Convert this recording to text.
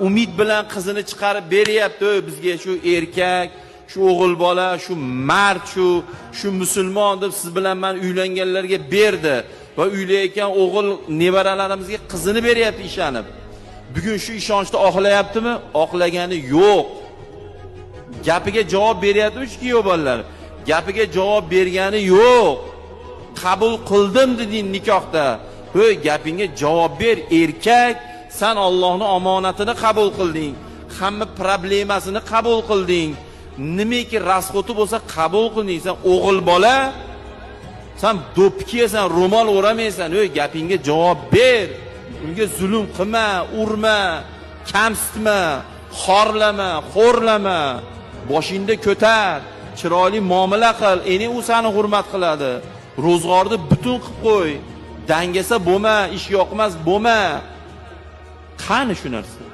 Umid bilan qizini chiqarib beryapti bizga shu erkak, shu o'g'il bola, shu mard, shu musulmon deb siz bilan men uylanganlarga berdi va uylayotgan o'g'il nevaralarimizga qizini beryapti ishonib. Bugun shu ishonchni oqlayaptimi? Oqlagani yo'q. Gapiga javob beryaptimi shu kuyov bolalar? Gapiga javob bergani yo'q. Qabul qildim deding nikohda. Hoy, gapingga javob ber erkak, san Allohning omonatini qabul qilding. Hamma problemasini qabul qilding. Nimaki rasxoti bo'lsa qabul qilding. Sen o'g'il bola, sen do'ppi kiyasan, ro'mol o'ramaysan. Hoy, gapingga javob ber. Unga zulm qilma, urma, kamsitma, xorlama, xo'rlama. Boshingda ko'tar, chiroyli muomala qil. Endi u seni hurmat qiladi. Ro'zg'orni butun qilib qo'y. Dangasa bo'lma, ish yoqmas bo'lma. Qani shu narsa?